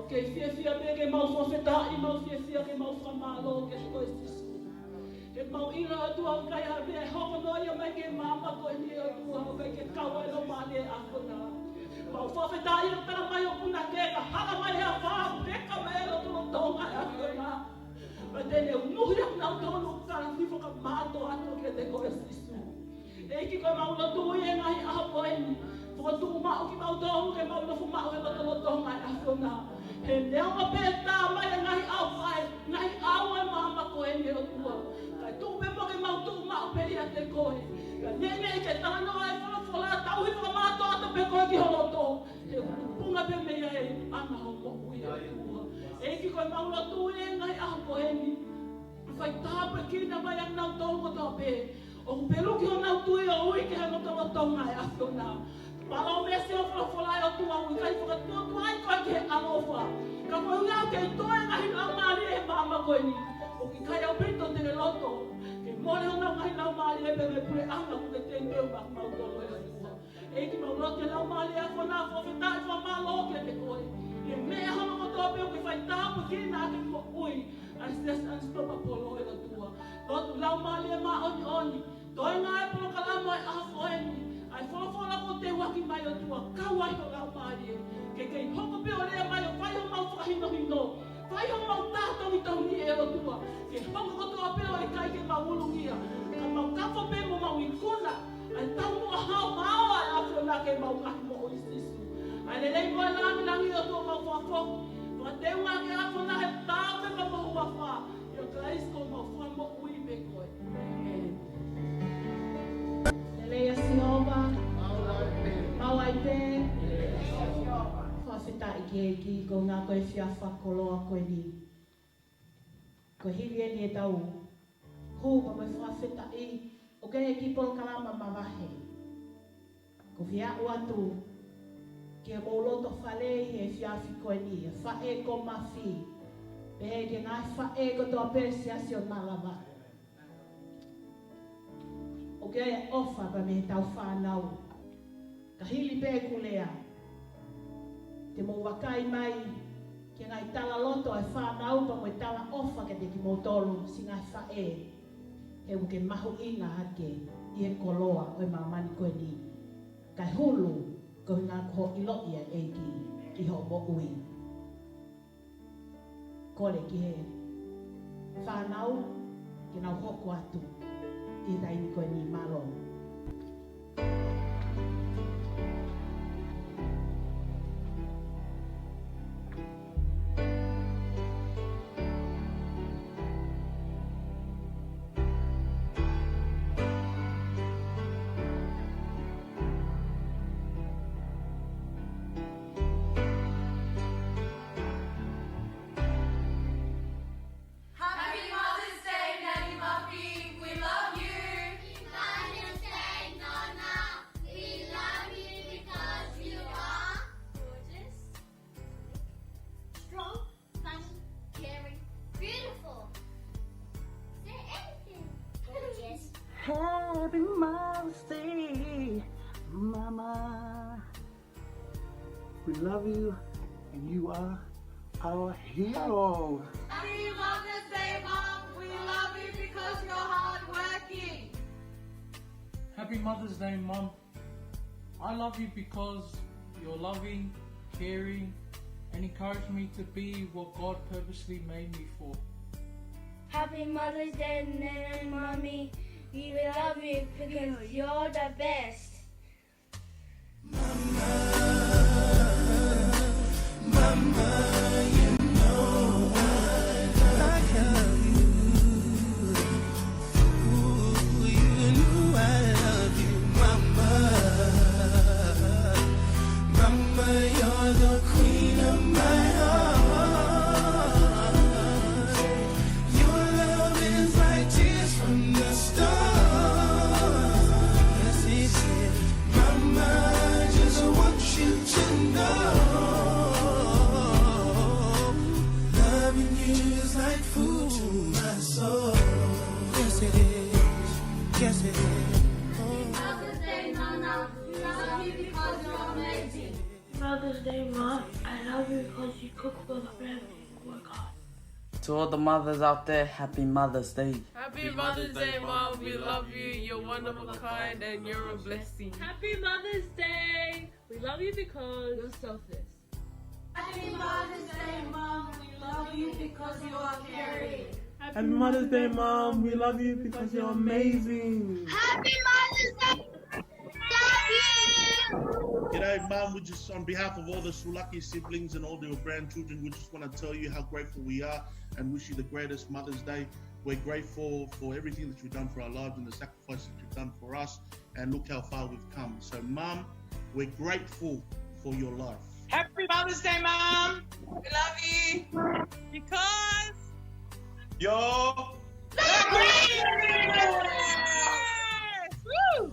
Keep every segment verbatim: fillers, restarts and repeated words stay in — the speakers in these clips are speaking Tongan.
Ke fiefia pē ke mau fakafetaʻi, mau fiefia ke mau fakamālō kiate koe Sīsū. He mau ʻilo ʻOtua ʻoku ʻikai ha meʻa ʻe hoko noa ia mai ki he māmani ko eni ʻOtua, ʻoku ʻikai ke kau ai e Laumālie ʻa e ʻAfiona. Mau fakafetaʻi ʻoku tala mai ʻoku na ke ka hala mai he afā, peka mai e lotolotonga ʻa e ʻAfiona. Pea te ne unuhi ʻa kinautolu ʻoku kalasi fakamātoato kiate koe Sīsū. ʻEiki ko e mau lotu ʻi he ngaahi ʻaho ko eni. Fokotuʻu maʻu kimautolu ke mau nofo maʻu he lotolotonga ʻa e ʻAfiona. He neongo pē ʻe tā mai e ngaahi ʻauvaʻe, ngaahi ʻau ʻo e māmani ko eni ʻOtua. Kae tuku pē mo ke mau tuʻu maʻu pē ʻiate koe. Ka neʻineʻi ke talanoa e folofola tauhi fakamātoato pē koe ki ho loto. He ʻoku tupunga pē mei ai e anga hoʻo moʻui ʻOtua. ʻEiki ko e mau lotu ʻi he ngaahi ʻaho ko eni. Fai tāpuekina mai ʻa kinautolu kotoa pē ʻoku peluki honau tui ʻo ui ki he lotolotonga ʻa e ʻAfiona. Palōmesi ʻo e folofola ʻa e ʻOtua ʻoku ʻikai fakatuotuai koe ki he ʻaloʻofa. Ka ko e ʻuhinga ʻoku kei toe ngaahi laumālie he māmani ko eni. ʻOku ʻikai ʻaupito te ke loto ke mole honau ngaahi laumālie pea mo e puleʻanga ʻoku ke teuteu maʻa kimautolu ʻe ʻOtua. ʻEiki mau lotu ki he Laumālie ʻa e ʻAfiona, fakafetaʻi fakamālō kiate koe. He meʻa hono kotoa pē ʻoku ke fai tāpuekina ʻaki e moʻui ʻa e Siasi Unstoppable ʻe ʻOtua. Lotu Laumālie Māʻoniʻoni. Toenga e polokalama ʻo e ʻaho ko eni. ʻA e folofola kuo teuaki mai ʻOtua, kau ai ho Laumālie. Ke kei hoko pē ʻo lea mai ʻo fai homau fakahinohino. Fai homau tā tongitongi ʻe ʻOtua. Ke hoko kotoa pē ʻo ʻikai ke mau uluʻia. Ka mau kafo pē mo mau ikuna ʻa e taumuʻa haohaoa ʻa e ʻAfiona ki heʻemau ngaahi moʻui Sīsū. ʻA e lelei mo e lāngilangi ʻOtua mau fakafoki. Fakateunga ange ʻa e ʻAfiona he tā pē mo ho huafa. ʻIa Kalaisi ko homau Fakamoʻui pē koe. ʻĒmeni. Lelei ʻa Sihova. Maʻu ai pē. Fakafetaʻi ki he ʻEiki ko e ʻuhinga ko e efiafi fakakoloa ko eni. Ko e hili eni ʻetau hū pea mo e fakafetaʻi ʻo e kiʻi polokalama mavahe. ʻOku ou fie aʻu atu ki homou loto fale ʻi he efiafi ko eni, ʻa e faʻē ko Mafi, pehē ki he ngaahi faʻē kotoa pē Siasi ʻo Nalava. ʻOku ʻi ai e ʻofa pea mei heʻetau fānau. Ka hili pē ʻeku lea, te mou vakai mai ki he ngaahi talaloto ʻa e fānau pea mo e talaʻofa kiate kimoutolu siʻi ngaahi faʻē. He ʻoku ke mahuʻinga hake ʻi he koloa ʻo e māmani ko eni. Kae hulu, ko e ʻuhinga ko hoʻo ʻiloʻi ʻa e ʻEiki ʻi hoʻo moʻui. Kole ki he fānau ke nau hoko atu ʻi he taimi ko eni, mālō. Happy Mother's Day, Nanny Mafi. We love you. Happy Mother's Day, Nana. We love you because you are gorgeous, strong, funny, caring, beautiful. Say anything. Gorgeous. Happy Mother's Day, Mama. We love you, and you are our hero. Happy Mother's Day, Mom. We love you because you're hardworking. Happy Mother's Day, Mom. I love you because you're loving, caring, and encourage me to be what God purposely made me for. Happy Mother's Day, Nana and Mommy. We love you because you're the best. Yes, it is. Yes, it is. Mother's Day, Nana. We love you because you're amazing. Mother's Day, Mom. I love you because you cook for the family and work hard. To all the mothers out there, happy Mother's Day. Happy Mother's Day, Mom. We love you. You're one of a kind and you're a blessing. Happy Mother's Day. We love you because you're selfless. Happy Mother's Day, Mom. We love you because you are caring. Happy Mother's Day, Mom. We love you because you're amazing. Happy Mother's Day. Love you. G'day, Mum. We just, on behalf of all the Sulaki siblings and all their grandchildren, we just wanna tell you how grateful we are and wish you the greatest Mother's Day. We're grateful for everything that you've done for our lives and the sacrifice that you've done for us. And look how far we've come. So, Mum, we're grateful for your life. Happy Mother's Day, Mum. We love you. Because you're the greatest. Woo!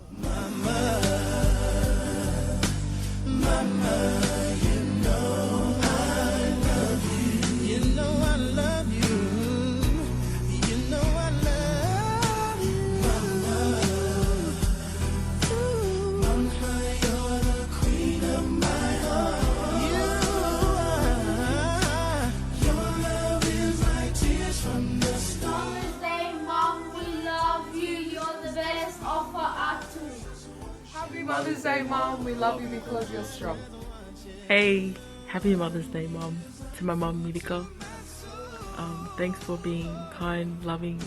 Mother's Day, Mom. We love you. You're the best of our two. Happy Mother's Day, Mom. We love you because you're strong. Hey, happy Mother's Day, Mom. To my mom, Miliko. Um, thanks for being kind, loving,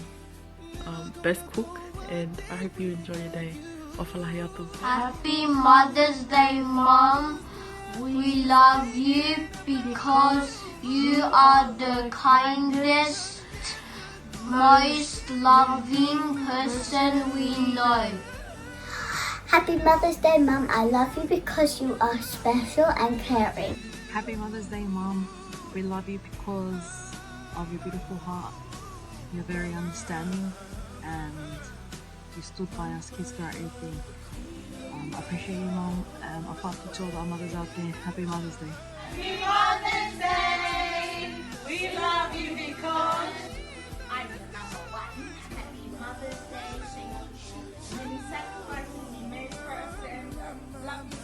um, best cook, and I hope you enjoy your day. ʻOfa lahi atu. Happy Mother's Day, Mom. We love you because you are the kindest, most loving person we know. Happy Mother's Day, Mum. I love you because you are special and caring. Happy Mother's Day, Mum. We love you because of your beautiful heart. You're very understanding and you stood by us kids throughout everything. Um, I appreciate you, Mum, and ʻofa atu to all the mothers out there. Happy Mother's Day. Happy Mother's Day! We love you because I'm your number one. Happy Mother's Day. Thank you for many sacrifices you made for us and love you.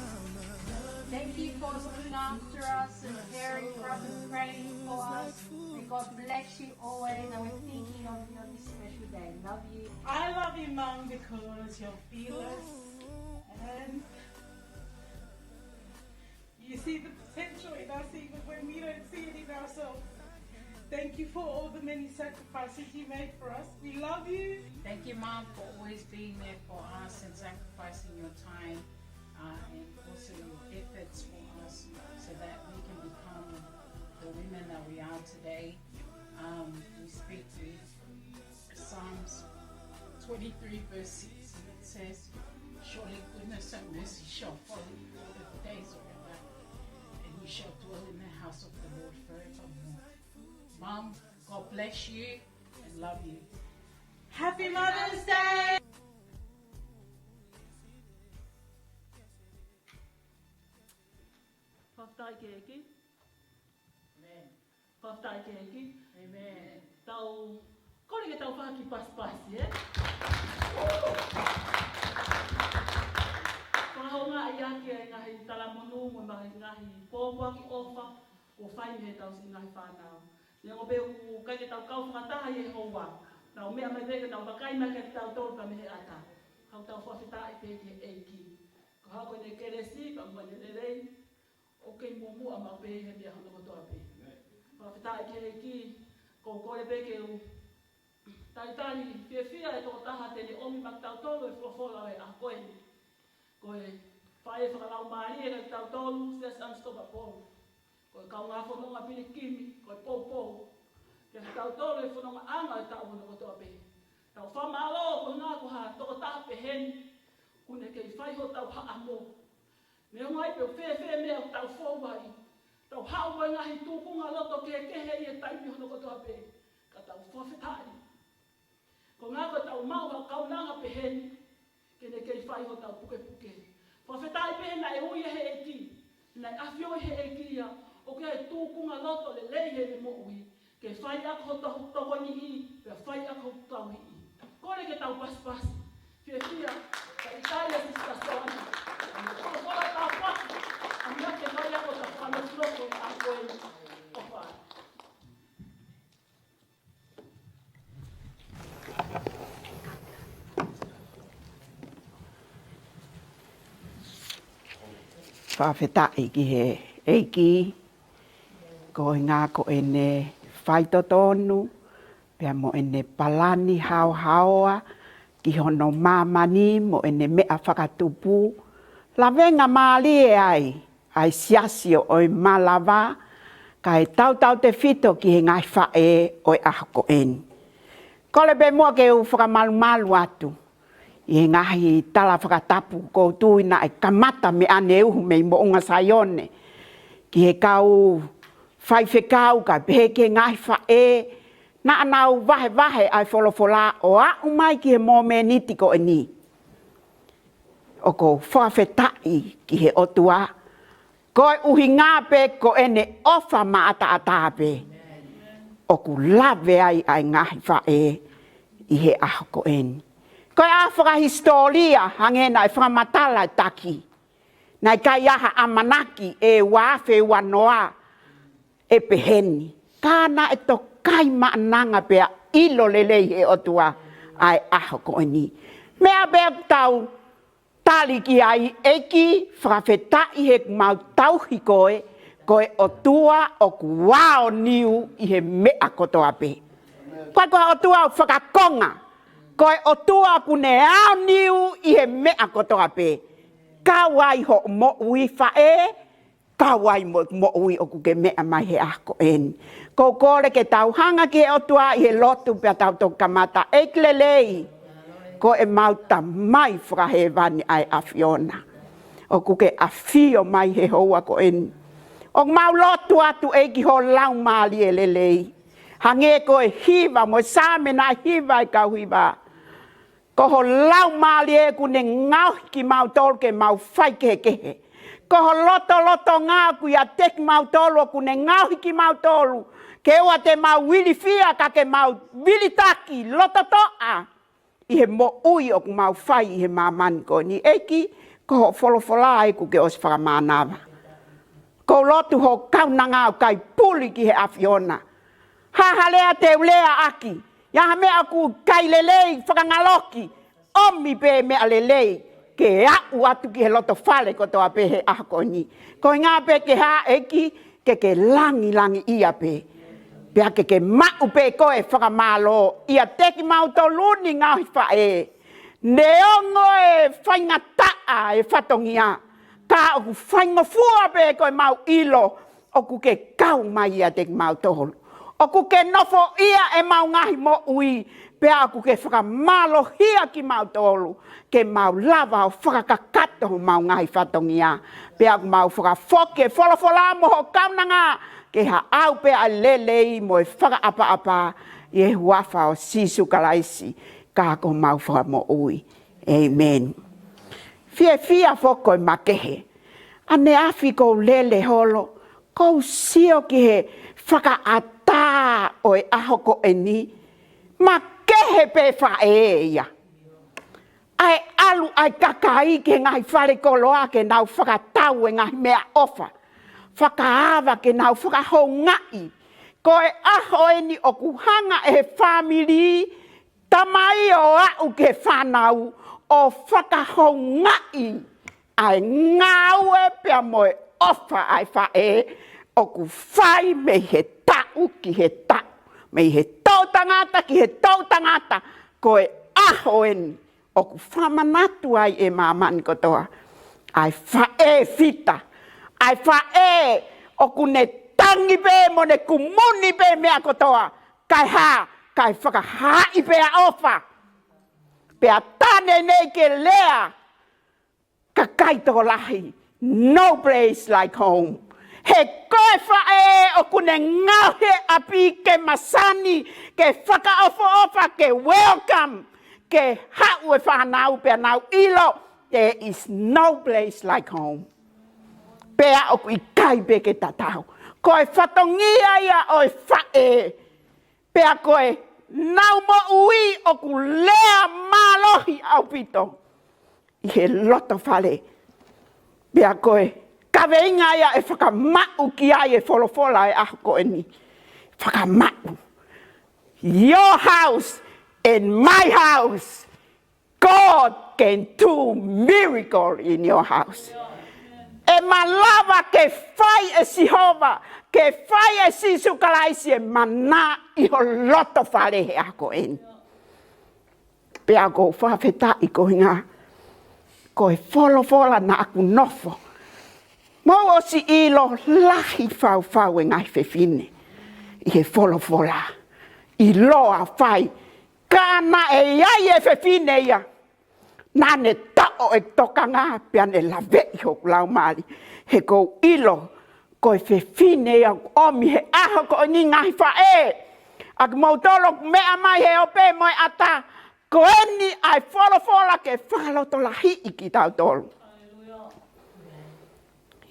Thank you for looking after us and caring for us and praying for us. May God bless you always, and we're thinking of you on this special day. Love you. I love you, Mum, because you're fearless and you see the potential in us even when we don't see it in ourselves. Thank you for all the many sacrifices you made for us. We love you. Thank you, Mum, for always being there for us and sacrificing your time, uh, and also your efforts for us so that we can become the women that we are today. Um, we speak with Psalms twenty-three verse six, and it says, "Surely goodness and mercy shall follow you all the days of your life, and you shall dwell in the house of the Lord forevermore." Mum, God bless you and love you. Happy Mother's Day! Fakafetaʻi ki he ʻEiki. Amen. Fakafetaʻi ki he ʻEiki. Amen. Tau, kole ke tau fai ha kiʻi pasipasi, ē? Fakahoungaʻi ʻaki e ngaahi talamonū mo e ngaahi pōpoaki ʻofa kuo fai mei heʻetau siʻi ngaahi fānau. Neongo pē ʻoku ʻikai ke tau kau fakataha ʻi he houa, tau meʻa mai pē ke tau vakai mai kiate kitautolu pea mei he ʻatā. Ka ʻoku tau fakafetaʻi pē ki he ʻEiki. Ko e hā ko ʻene kelesi pea mo ʻene lelei, ʻoku kei muʻomuʻa maʻu pē he meʻa hono kotoa pē. Fakafetaʻi ki he ʻEiki. Ko e kole pē ke u talitali fiefia e tokotaha te ne ʻomi maʻa kitautolu e folofola ʻo e ʻaho ko eni. Ko e faʻē fakalaumālie kiate kitautolu, Siasi ʻAmisi Topa Polu. Ko e kaungā fononga pilikimi, ko e poupou kiate kitautolu e fonongaʻanga ʻo e taʻu hono kotoa pē. Tau fakamālō koeʻuhi ko ha tokotaha pehē ni, ʻoku ne kei fai hotau haʻamo. Neongo ai pe ʻoku fēfē e meʻa ʻoku tau fou ai, tau haʻu mo e ngaahi tūkunga loto kehekehe ʻi he taimi hono kotoa pē, ka tau fakafetaʻi. Koeʻuhi ko ʻetau maʻu ha kaunanga pehē ni, ke ne kei fai hotau pukepuke. Fakafetaʻi pē naʻe ui ʻe he ʻEiki, naʻe ʻafioʻi ʻe he ʻEiki ia ʻoku ʻi ai e tūkunga loto lelei heʻene moʻui, ke fai ʻaki hoto tokoniʻi, pea fai ʻaki hoto tauhi. Kole ke tau pasipasi. Fiefia, talitali e Sisitā Soana. Ko e folofola tāpuaki, ʻa ia ke fai ʻaki hoto Fakafetaʻi ki he ʻEiki, ko e ngā ko ʻene faitotonu, pea mo ʻene palani haohaoa ki hono māmani mo ʻene meʻa fakatupu. Lavenga mālie ai ʻa e siasi ʻo e malava, kae tautautefito ki he ngaahi faʻē ʻo e ʻaho ko eni. Kole pē muʻa ke u fakamalumalu atu ʻi he ngaahi tala fakatapu, ʻoku ou tui naʻe kamata meʻa ne uhu mei Moʻunga Saione, ki he kau faifekau kae pehē ki he ngaahi faʻē, naʻa nau vahevahe ʻa e folofola ʻo aʻu mai ki he momeniti ko eni. ʻOku ou fakafetaʻi ki he ʻOtua, ko e ʻuhinga pē ko ʻene ʻofa maʻataʻatā pē, ʻoku lave ai ʻa e ngaahi faʻē ʻi he ʻaho ko eni. Ko e ʻaho fakahisitōlia, hangē naʻe fakamatala e taki, naʻe ʻikai ha ʻamanaki ʻe ua afe ua noa ʻe pehē ni. Ka naʻe tokaimaʻananga pea ʻilo lelei ʻe he ʻOtua ʻa e ʻaho ko eni. Meʻa pē ʻoku tau tali ki ai, ʻEiki, fakafetaʻi he ʻoku mau tauhi koe, ko e ʻOtua ʻoku aoniu ʻi he meʻa kotoa pē. Ko e, ko e ʻOtua ʻoku fakakonga, ko e ʻOtua ʻoku ne aoniu ʻi he meʻa kotoa pē. Kau ai hoʻo moʻui faʻē, kau ai mo e moʻui ʻoku ke meʻa mai he ʻaho ko eni. ʻOku ou kole ke tau hanga ki he ʻOtua ʻi he lotu pea tau toki kamata. ʻEiki lelei, ko ʻemau Tamai fakahēvani ʻa e ʻAfiona, ʻoku ke ʻafio mai he houa ko eni. ʻOku mau lotu atu, ʻEiki, ho Laumālie Lelei, hangē ko e hiva mo e saame naʻe hiva ʻe he kau hiva. Ko ho Laumālie ʻoku ne ngaohi kimautolu ke mau faikehekehe. Ko ho lotolotonga ʻoku ʻiate kimautolu ʻoku ne ngaohi kimautolu ke ʻoua te mau ilifia ka ke mau vilitaki lototoʻa ʻi he moʻui ʻoku mau fai ʻi he māmani ko eni. ʻEiki, ko hoʻo folofola ʻoku ke ʻosi fakamānava. ʻOku ou lotu ho kaunanga ʻoku ʻikai puli ki he ʻAfiona. Ha ha lea te u lea ʻaki, ʻi ha meʻa ʻoku ʻikai lelei, fakangaloki, ʻomi pē meʻa lelei ke aʻu atu ki he loto fale kotoa pē he ʻaho ko eni. Ko e ʻuhinga pē ke hā, ʻEiki, ke ke langilangiʻia pē, pea ke ke maʻu pē koe fakamālō ʻiate kimautolu ni ngaahi faʻē. Neongo e faingataʻa e fatongia, ka ʻoku faingofua pē ko ʻemau ʻilo ʻoku ke kau mai ʻiate kimautolu. ʻOku ke nofoʻia ʻemau ngaahi moʻui, pea ʻoku ke fakamālohia kimautolu ke mau lava ʻo fakakakato homau ngaahi fatongia. Pea ʻoku mau fakafoki e folofola mo ho kaunanga ke haʻu pē ʻa e lelei mo e fakaʻapaʻapa, ʻi he huafa ʻo Sīsū Kalaisi, ka ko homau Fakamoʻui. ʻĒmeni. Fiefia foki ko e makehe. ʻAneafi ʻoku ou lele holo, ʻoku ou sio ki he fakaʻatā ʻo e ʻaho ko eni. Makehe pē faʻē ia. ʻA e ʻalu ʻa e kakai ki he ngaahi fale koloa ke nau fakatau e ngaahi meʻaʻofa. Fakaava ke nau fakahoungaʻi. Ko e ʻaho eni ʻoku hanga ʻe he fāmili, tamai ʻo aʻu ki he fānau, ʻo fakahoungaʻi ʻa e ngāue pea mo e ʻofa ʻa e faʻē ʻoku fai mei he taʻu ki he taʻu, mei he toʻutangata ki he toʻutangata. Ko e ʻaho eni ʻoku fakamanatu ai ʻe māmani kotoa ʻa e faʻē fita, ʻa e faʻē ʻoku ne tangi pē mo ne kumuni pē meʻa kotoa, kae hā, kae fakahaaʻi pē ʻa e ʻofa. Pea tā neʻineʻi ke lea, kakai tokolahi, no place like home. He ko e faʻē ʻoku ne ngaohi e ʻapi ke masani, ke fakaʻofoʻofa, ke welcome, ke haʻu e fānau pea nau ʻilo, there is no place like home. Pea ʻoku ʻikai pē ke tatau. Ko e fatongia ia ʻo e faʻē. Pea ko ʻenau moʻui ʻoku lea mālohi ʻaupito ʻi he loto fale. Pea ko e kaveinga ia ʻe fakamaʻu ki ai e folofola e ʻaho ko eni. Fakamaʻu. Your house and my house. God can do miracle in your house. ʻe malava ke fai ʻe Sihova, ke fai ʻe Sīsū Kalaisi e mana ʻi ho loto fale he ʻaho ko eni. Pea ʻoku ou fakafetaʻi ko e ʻuhinga ko e folofola naʻa ku nofo. Mou ʻosi ʻilo lahi fau fau e ngaahi fefine ʻi he folofola. ʻIloa fai, ka naʻe ʻi ai e fefine ia, naʻa ne toʻo e tokanga pea ne laveʻi hoku laumālie. He ʻoku ou ʻilo ko e fefine ia ʻoku ʻomi he ʻaho ko eni ngaahi faʻē. ʻA kimoutolu ʻoku meʻa mai he ope mo e ʻata, ko eni ʻa e folofola ke fakalotolahiʻi kitautolu.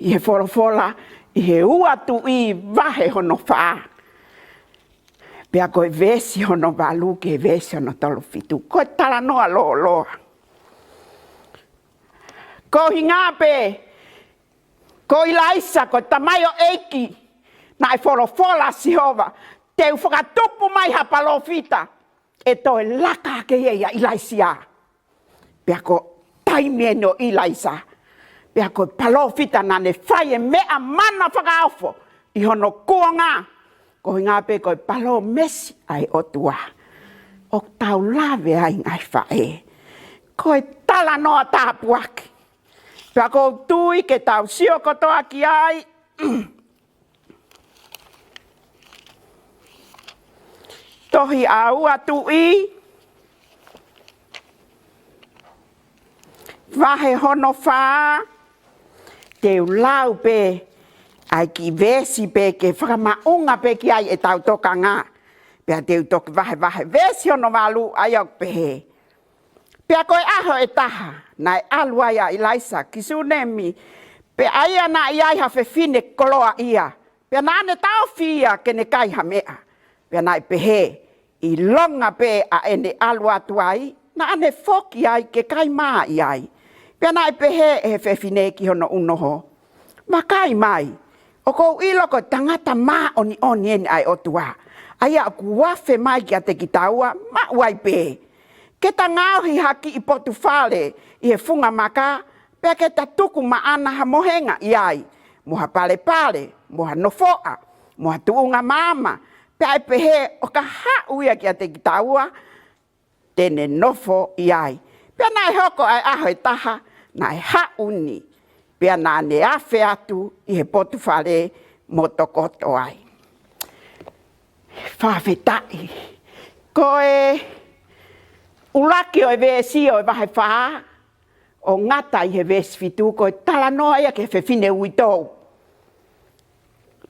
ʻI he folofola, ʻi he ua Tuʻi vahe hono fā. Pea ko e veesi hono valu ki he veesi hono tolu fitu. Ko e talanoa lōloa. Ko e ʻuhinga pē, ko ʻIlaisa, ko e tamaioʻeiki, naʻe folofola ʻa Sihova, te u fakatupu mai ha palōfita, ʻe toe laka hake ia ʻia ʻIlaisiā. Pea ko e taimi eni ʻo ʻIlaisa. Pea ko e palōfita naʻa ne fai e meʻa mana fakaofo ʻi hono kuonga. Ko e ʻuhinga pē ko e palōmesi ʻa e ʻOtua. ʻOku tau lave ai ngaahi faʻē. Ko e talanoa tāpuaki. Pea ʻoku ou tui ke tau sio kotoa ki ai. Tohi ʻa ua Tuʻi, vahe hono fā, te u lau pē ʻa e kiʻi veesi pē ke fakamaʻunga pē ki ai ʻetau tokanga. Pea te u toki vahevahe veesi hono valu ʻa ia ʻoku pehē. Pea ko e ʻaho ʻe taha, naʻe ʻalu ai ʻa ʻIlaisa ki Sunemi, pea ʻa ia naʻe ʻi ai ha fefine koloaʻia, pea naʻa ne taʻofi ia ke ne kai ha meʻa. Pea naʻe pehē, ʻilonga pē ʻa ʻene ʻalu atu ai, naʻa ne foki ai ke kai mā ʻi ai. Pea naʻe pehē ʻe he fefine ki hono ʻunoho, Vakai mai, ʻoku ou ʻilo ko e tangata māʻoniʻoni eni ʻa e ʻOtua, ʻa ia ʻoku afe mai kiate kitaua maʻu ai pē. Ke ta ngaohi ha kiʻi potu fale ʻi he funga maka, pea ke ta tuku maʻana ha mohenga ʻi ai, mo ha palepale, mo ha nofoʻa, mo ha tuʻunga maama, pea ʻe pehē ʻo ka haʻu ia kiate kitaua, te ne nofo ʻi ai. Pea naʻe hoko ʻa e ʻaho ʻe taha, naʻe haʻu ni. Pea naʻa ne afe atu ʻi he potu fale mo tokoto ai. Fakafetaʻi. Ko e ʻuluaki ʻo e veesi ʻo e vahe fā, ʻo ngata ʻi he veesi fitu, ko e talanoa ia ki he fefine uitou.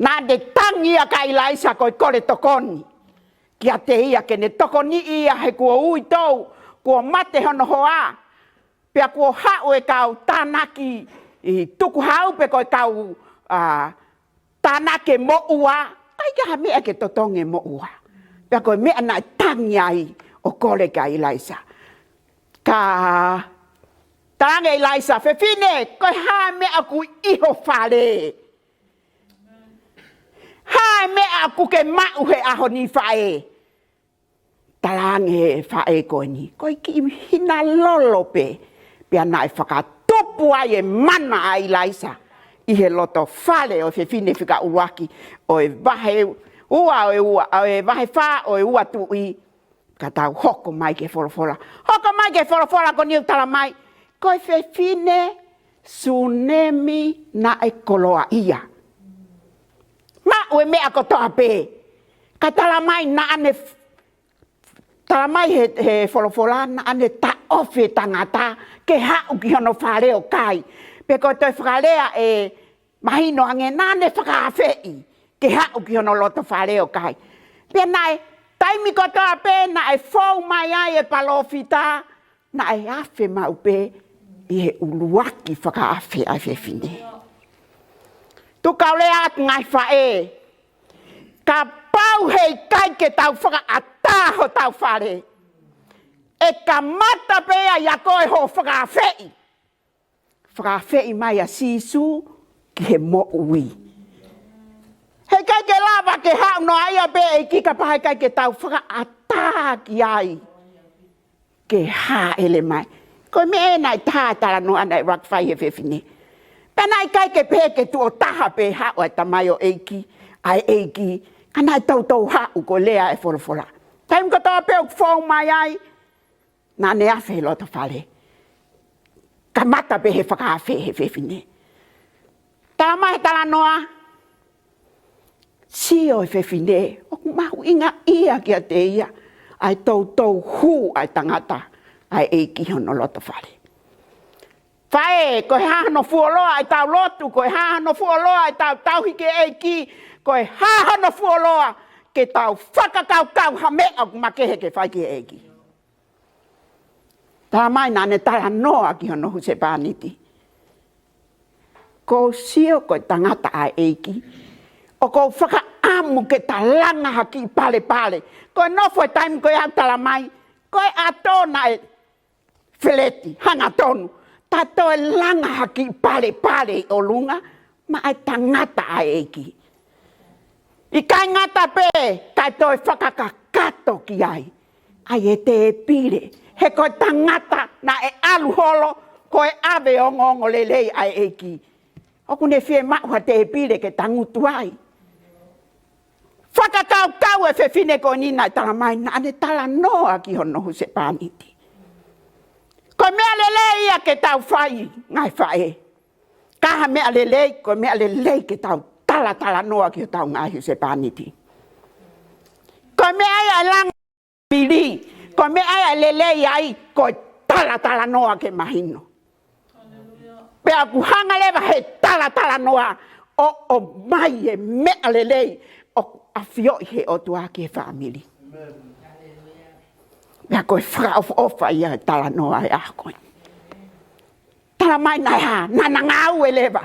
Naʻa ne tangi ia kia ʻIlaisa ko e kole tokoni kiate ia ke ne tokoniʻi ia he kuo uitou, kuo mate hono hoa. Pea kuo haʻu e kau tānaki ʻi tukuhau pe ko e kau, ā, tānaki moʻua. ʻIkai ke ʻi ai ha meʻa ke totongi e moʻua. Pea ko e meʻa naʻe tangi ai ʻo kole kia ʻIlaisa. Ka talaange ʻe ʻIlaisa, fefine, ko e hā e meʻa ʻoku ʻi ho fale? Hā e meʻa ʻoku ke maʻu he ʻaho ni faʻē? Talaange ʻe he faʻē ko eni, ko e kiʻi hina lolo pē, pea naʻe fakatupu ai e mana ʻa ʻIlaisa ʻi he loto fale ʻo e fefine fika ʻuluaki ʻo e vahe ua, ʻo e ua, ʻo e vahe fā ʻo e ua Tuʻi. Ka tau hoko mai ki he folofola. Hoko mai ki he folofola ko eni ʻoku tala mai, ko e fefine Sunemi naʻe koloaʻia. Maʻu e meʻa kotoa pē. Ka tala mai naʻa ne, tala mai he, he folofola naʻa ne taʻofi e tangata ke haʻu ki hono fale ʻo kai. Pe ko e toe fakalea ʻe mahino ange naʻa ne fakaafeʻi ke haʻu ki hono loto fale ʻo kai. Pea naʻe, taimi kotoa pē naʻe fou mai ai e palōfita, naʻe afe maʻu pē ʻi he ʻuluaki fakaafe ʻa e fefine. Tuku ke u lea atu ngaahi faʻē, kapau heʻikai ke tau fakaʻatā hotau fale, ʻe kamata pē ia ʻia koe hoʻo fakaafeʻi. Fakaafeʻi mai ʻa Sīsū ki he moʻui. Heʻikai ke lava ke haʻu noa ia pē ʻEiki kapau heʻikai ke tau fakaʻatā ki ai ke hāʻele mai. Ko e meʻa ena ʻe taha e talanoa naʻe ʻuluaki fai he fefine. ʻE naʻe ʻikai ke pehē ke tuʻo taha pē haʻu ʻa e tamaioʻeiki, ʻa e ʻeiki, ka naʻe toutou haʻu ko e lea ʻa e folofola. Taimi kotoa pē ʻoku fou mai ai, naʻa ne afe he loto fale. Kamata pē he fakaafe he fefine. Talamai he talanoa, sio e fefine, ʻoku mahuʻinga ia kiate ia ʻa e toutou hū ʻa e tangata ʻa e ʻeiki hono loto fale. Faʻē, ko e hā hono fuoloa ʻetau lotu, ko e hā hono fuoloa ʻetau tauhi ki he ʻeiki, ko e hā hono fuoloa ke tau fakakaukau ha meʻa ʻoku makehe ke fai ki he ʻeiki. Talamai naʻa ne talanoa ki hono husepāniti. Ko u sio ko e tangata ʻa e ʻeiki, ʻoku ou fakaʻamu ke ta langa ha kiʻi palepale. Ko e nofo e taimi ko ia ʻoku talamai, ko e ʻato naʻe feleti, hangatonu. Ta toe langa ha kiʻi palepale ʻi ʻolunga, maʻa e tangata ʻa e ʻeiki. ʻIkai ngata pē, kae toe fakakakato ki ai ʻa e tēpile. He ko e tangata naʻe ʻalu holo, ko e ʻave ongoongolelei ʻa e ʻeiki. ʻOku ne fiemaʻu ha tēpile ke tangutu ai. Fakakaukau e fefine ko eni naʻe talamai naʻa ne talanoa ki hono husepāniti. Ko e meʻa lelei ia ke tau fai ngaahi faʻē. Ka ha meʻa lelei, ko e meʻa lelei ke tau talatalanoa ki hotau ngaahi husepāniti. Ko e meʻa ia ʻe langa fāmili, ko e meʻa ia ʻe lelei ai, ko e talatalanoa ke mahino. Pea ʻoku hanga leva he talatalanoa ʻo, ʻomai e meʻa lelei ʻoku ʻafioʻi he ʻOtua ki he fāmili. Pea ko e fakaʻofoʻofa ia e talanoa e ʻaho ko ē. Talamai naʻe hā, naʻa na ngāue leva,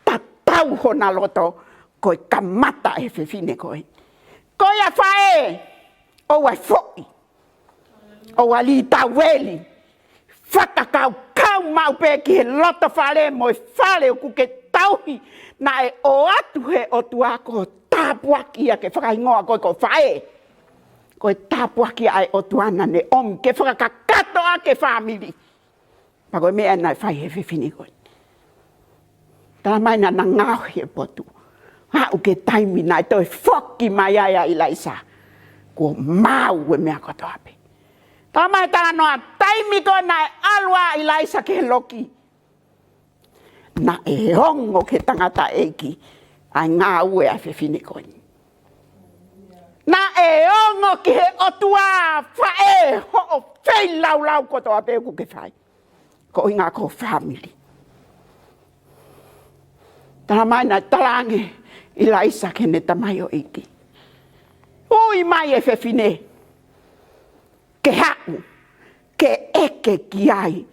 tatau hona loto, ko e kamata e fefine ko ē. Ko ia faʻē, ʻoua ʻe foʻi, ʻoua ʻe lītaueli, fakakaukau maʻu pē ki he loto fale mo e fale ʻoku ke tauhi, naʻe ʻoatu he ʻOtua ko e tāpuaki ia ke fakahingoa koe ko e faʻē. Ko e tāpuaki ʻa e ʻOtua naʻa ne ʻomi ke fakakakato ʻaki e fāmili. Pea ko e meʻa naʻe fai he fefine ko ē. Talamai naʻa na ngaohi e potu. Aʻu ki he taimi naʻe toe foki mai ai ʻa ʻIlaisa. Kuo maau e meʻa kotoa pē. Talamai talanoa taimi ko ē naʻe ʻalu ai ʻa ʻIlaisa ki he loki, naʻe ongo ki he tangataʻeiki ʻa e ngāue ʻa e fefine ko ē. Naʻe ongo ki he ʻOtua, faʻē, hoʻo feilaulau kotoa pē ʻoku ke fai. Ko e ʻuhinga ko e fāmili. Talamai naʻe talaange ʻe ʻIlaisa ki heʻene tamaioʻeiki, ui mai e fefine ke haʻu, ke ʻeke ki ai,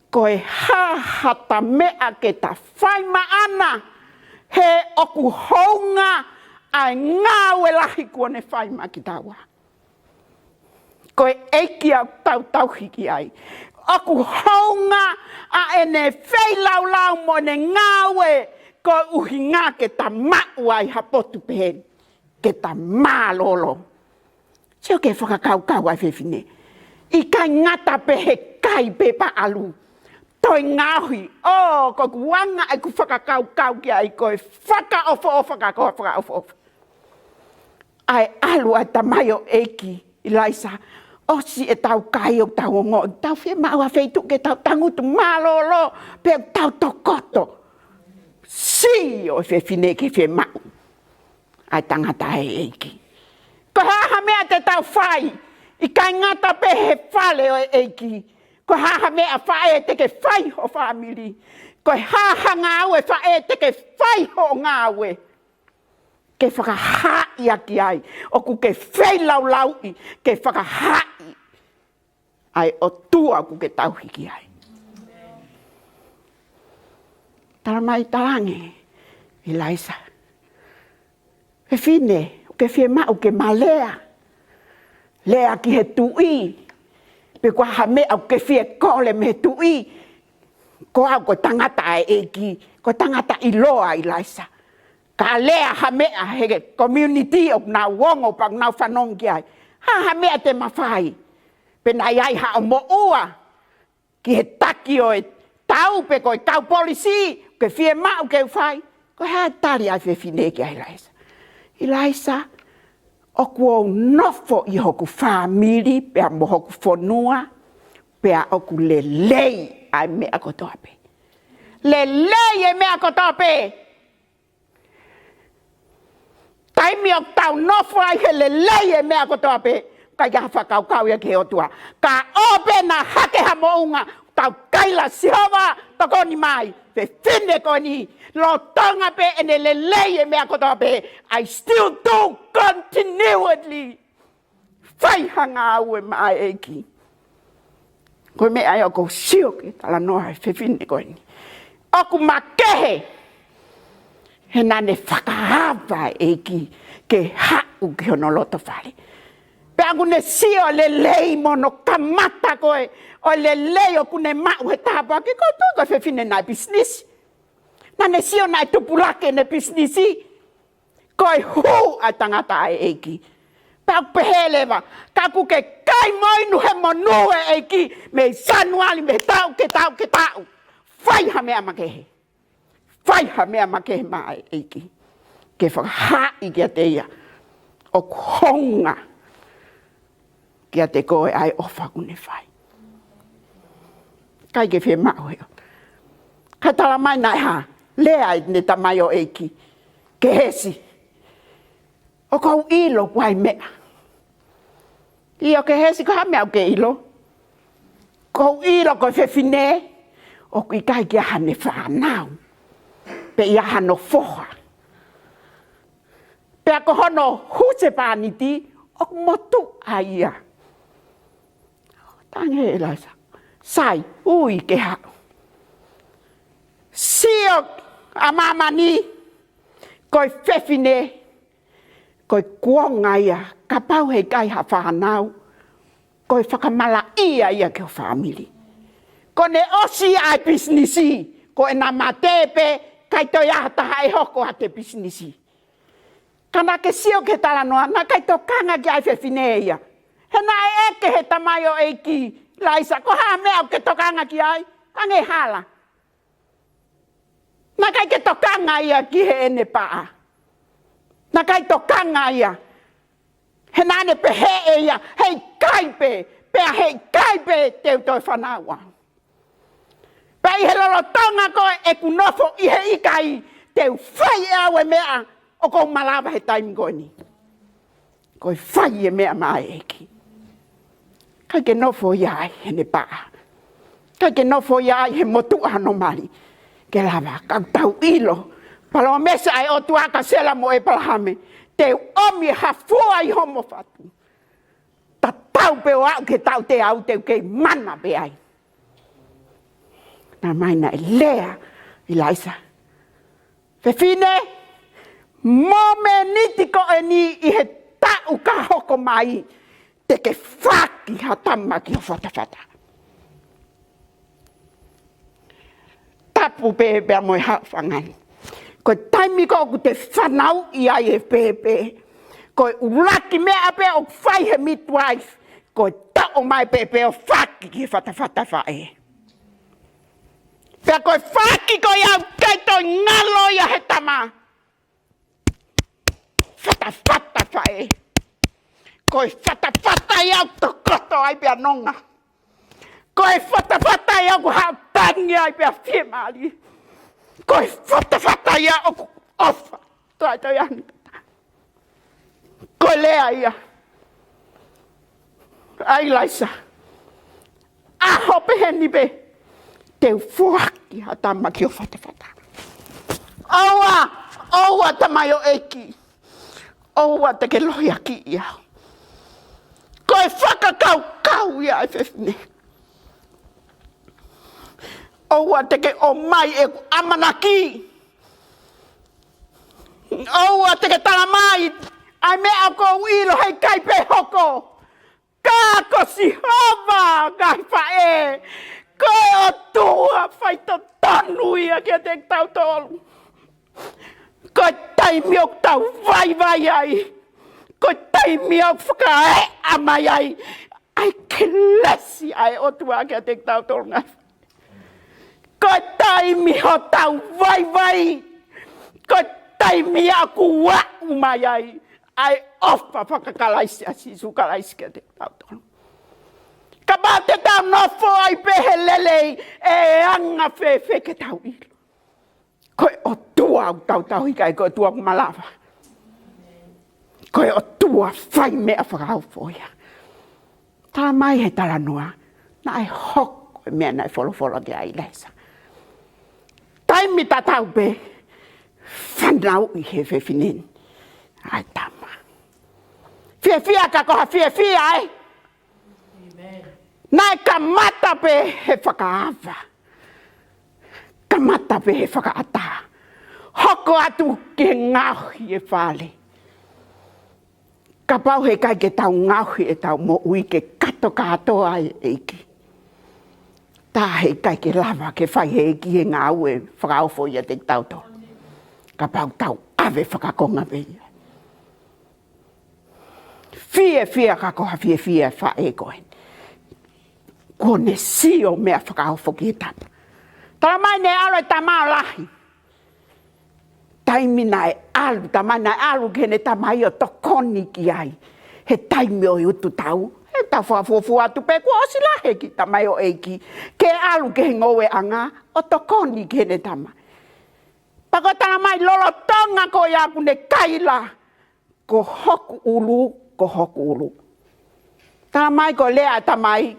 ko e hā hata meʻa ke ta fai maʻana, he ʻoku hounga ʻa e ngāue lahi kuo ne fai maʻa kitaua. Ko e ʻEiki ʻoku tau tauhi ki ai. ʻOku hounga ʻa ʻene feilaulau mo ʻene ngāue, ko e ʻuhinga ke ta maʻu ai ha potu pehē ni, ke ta mālōlō. Sio ki he fakakaukau ʻa e fefine. ʻIkai ngata pē he kai pē pea ʻalu, toe ngaohi. ʻŌ, ko ʻeku anga ʻeku fakakaukau ki ai, ko e fakaʻofoʻofa ka ko e fakaʻofoʻofa ʻa e ʻalu ʻa e tamaioʻeiki ʻIlaisa. ʻOsi ʻetau kai ʻoku tau ongoʻi, tau fiemaʻu ha feituʻu ke tau tangutu mālōlō, pea tau tokoto. Sio e fefine ki he fiemaʻu ʻa e tangataʻeiki. Ko e hā ha meʻa te tau fai, ʻikai ngata pē he fale ʻo e ʻEiki. Ko e hā ha meʻa faʻē te ke fai ho fāmili. Ko e hā ha ngāue faʻē te ke fai ho ngāue, ke fakahaaʻi ʻaki ai ʻoku ke feilaulauʻi, ke fakahaaʻi ʻa e ʻOtua ʻoku ke tauhi ki ai. Talamai talaange ʻe ʻIlaisa, fefine, ʻoku ke fiemaʻu ke ma lea, lea ki he tuʻi, pe ko e hā ha meʻa ʻoku ke fie kole mei he tuʻi? Ko au ko e tangata ʻa e ʻEiki, ko e tangata ʻiloa ʻa ʻIlaisa. Ka lea ha meʻa he community ʻoku nau ongo pea ʻoku nau fanongo ki ai, hā ha meʻa te ma fai? Pe naʻe ʻi ai haʻo moʻua ki he taki ʻo e tau pe ko e kau polisi, Ke fiemaʻu ke u fai, ko e hā e tali ʻa e fefine kia ʻIlaisa? ʻIlaisa, ʻoku ou nofo ʻi hoku fāmili, pea mo hoku fonua, pea ʻoku lelei ʻa e meʻa kotoa pē. Lelei e meʻa kotoa pē. Taimi ʻoku tau nofo ai he lelei e meʻa kotoa pē, ʻikai ke ha fakakaukau ia ki he ʻOtua. Ka ʻoua pē naʻa hake ha moʻunga, tau kaila Sihova, tokoni mai, fefine ko eni, lolotonga pē ʻene lelei e meʻa kotoa pē, I still do continually. Fai ha ngāue maʻa e ʻEiki. Ko e meʻa ia ʻoku ou sio ki he talanoa ʻa e fefine ko eni. ʻOku makehe. He naʻa ne fakaava e ʻEiki ke haʻu ki hono loto fale. Pea ʻoku ne sio lelei mo hono kamata ko ē ʻo e lelei ʻoku ne maʻu he tāpuaki, ko e tuʻu ko e fefine naʻe pisinisi. Naʻa ne sio naʻe tupulaki ʻene pisinisi. Ko e hū ʻa e tangata ʻa e ʻEiki. Pea ʻoku pehē leva, ka ʻoku ke kai mo inu he monū ʻa e ʻEiki, mei Sānuali, mei he taʻu ki he taʻu ki he taʻu. Fai ha meʻa makehe. Fai ha meʻa makehe maʻa e ʻEiki. Ke fakahaaʻi kiate ia ʻoku hounga kiate koe ʻa e ʻofa ʻoku ne fai. ʻIkai ke fiemaʻu he ʻOtua. Ka tala mai naʻe hā, lea ʻene tamaioʻeiki, Kehesi, ʻoku ou ʻilo ʻoku ʻi ai meʻa. ʻIo Kehesi, ko e hā e meʻa ʻoku ke ʻilo? ʻOku ou ʻilo ko e fefine, ʻoku ʻikai ke ʻi ai haʻane fānau, pe ʻi ai hano foha. Pea ko hono husepāniti, ʻoku motuʻa ia. Talaange ʻe ʻIlaisa, sai, ui ke haʻu. Sio ʻa māmani, ko e fefine, ko e kuonga ia, kapau heʻikai ha fānau, ko e fakamalaʻia ia ki ho fāmili. Ko ʻene ʻosi ʻa e pisinisi, ko ʻena mate pē, ʻikai toe ʻi ai ha taha ʻe hoko atu e pisinisi. Ka naʻa ke sio ki he talanoa, naʻe ʻikai tokanga ki ai e fefine ia. He naʻe ʻeke ʻe he tamaioʻeiki ʻIlaisa, ko e hā e meʻa ʻoku ke tokanga ki ai? Ka ne hala. Naʻe ʻikai ke tokanga ia ki heʻene paʻa. Naʻe ʻikai tokanga ia. He naʻa ne pehē ʻe ia, heʻikai pē, pea heʻikai pē te u toe fānau au. Pea ʻi he lolotonga ko ē ʻeku nofo ʻi he ʻikai, te u fai ʻe au e meʻa ʻoku ou malava he taimi ko eni. Ko e fai e meʻa maʻa e ʻEiki. ʻIkai ke nofo ia ai heʻene paʻa. ʻIkai ke nofo ia ai he motuʻa hono mali. Ke lava, ka ʻoku tau ʻilo, palōmesi ʻa e ʻOtua kia Sela mo ʻEpalahame, te u ʻomi e hafua ʻi homo fatu. Tatau pē ʻo aʻu ki he taʻu teau te u kei mana pē ai. Naʻe mai naʻe lea ʻIlaisa, fefine, mōmeniti ko eni ʻi he taʻu ka hoko mai, te ke foaki ha tama ki ho fatafata. Tapu pē pea mo e haʻu fanga ni. Ko e taimi ko ē ʻoku te fanauʻi ai e pēpē, ko e ʻuluaki meʻa pē ʻoku fai he midwife, ko e toʻo mai e pēpē ʻo foaki ki he fatafata faʻē. Pea ko e foaki ko ia ʻoku ʻikai toe ngalo ia he tama. Fatafata faʻē. Ko e fatafata ia ʻoku tokoto ai pea nonga. Ko e fatafata ia ʻoku haʻu tangi ai pea fiemālie. Ko e fatafata ia ʻoku ʻofa. Toe, toe ʻi ai ha tangata. Ko e lea ia ʻa ʻIlaisa. ʻAho pehē ni pē, te u foaki ha tama ki ho fatafata. ʻOua, ʻoua tamaioʻeiki. ʻOua te ke lohiakiʻi au. Ko e fakakaukau ia ʻa e fefine. ʻOua te ke ʻomai ʻeku ʻamanaki. ʻOua te ke tala mai ʻa e meʻa ʻoku ou ʻilo heʻikai pē hoko. Ka ko Sihova, ngaahi faʻē, ko e ʻOtua faitotonu ia kiate kitautolu. Ko e taimi ʻoku tau vaivai ai, ko e taimi ʻoku fakaeʻa mai ai ʻa e kelesi ʻa e ʻOtua kiate kitautolu ngaahi faʻē. Ko e taimi hotau vaivai, ko e taimi ʻoku aʻu mai ai ʻa e ʻofa faka-Kalaisi ʻa Sīsū Kalaisi kiate kitautolu. Kapau te tau nofo ai pē he lelei, ʻe anga-fēfē ke tau ʻilo? Ko e ʻOtua ʻoku tau tauhi, ʻikai ko e ʻOtua ʻoku malava. Ko e ʻOtua fai meʻa fakaofo ia. Talamai he talanoa, naʻe hoko e meʻa naʻe folofola ki ai ʻa ʻIlaisa. Taimi tatau pē, fanauʻi he fefine ni ʻa e tama. Fiefia ka ko ha fiefia, ē? Naʻe kamata pē he fakaava. Kamata pē he fakaʻatā. Hoko atu ki he ngaohi e fale. Kapau heʻikai ke tau ngaohi ʻetau moʻui ke kato kātoa e ʻEiki, tā heʻikai ke lava ke fai he ʻEiki e ngāue fakaofo ʻiate kitautolu. Kapau tau ʻave fakakonga pē ia. Fiefia ka ko ha fiefia e faʻē ko ē. Kuo ne sio meʻa fakaofo ki he tama. Talamai naʻe ʻalu e tama ʻo lahi. Taimi naʻe ʻalu, talamai naʻe ʻalu ki heʻene tamai ʻo tokoni ki ai he taimi ʻo e ututau. He tau fakafuofua atu pē kuo ʻosi lahi e kiʻi tamaioʻeiki ke ʻalu ki he ngoueʻanga ʻo tokoni ki heʻene tama. Pea ko e talamai lolotonga ko ia ʻoku ne kaila, ko hoku ʻulu, ko hoku ʻulu. Talamai ko e lea ʻa e tamai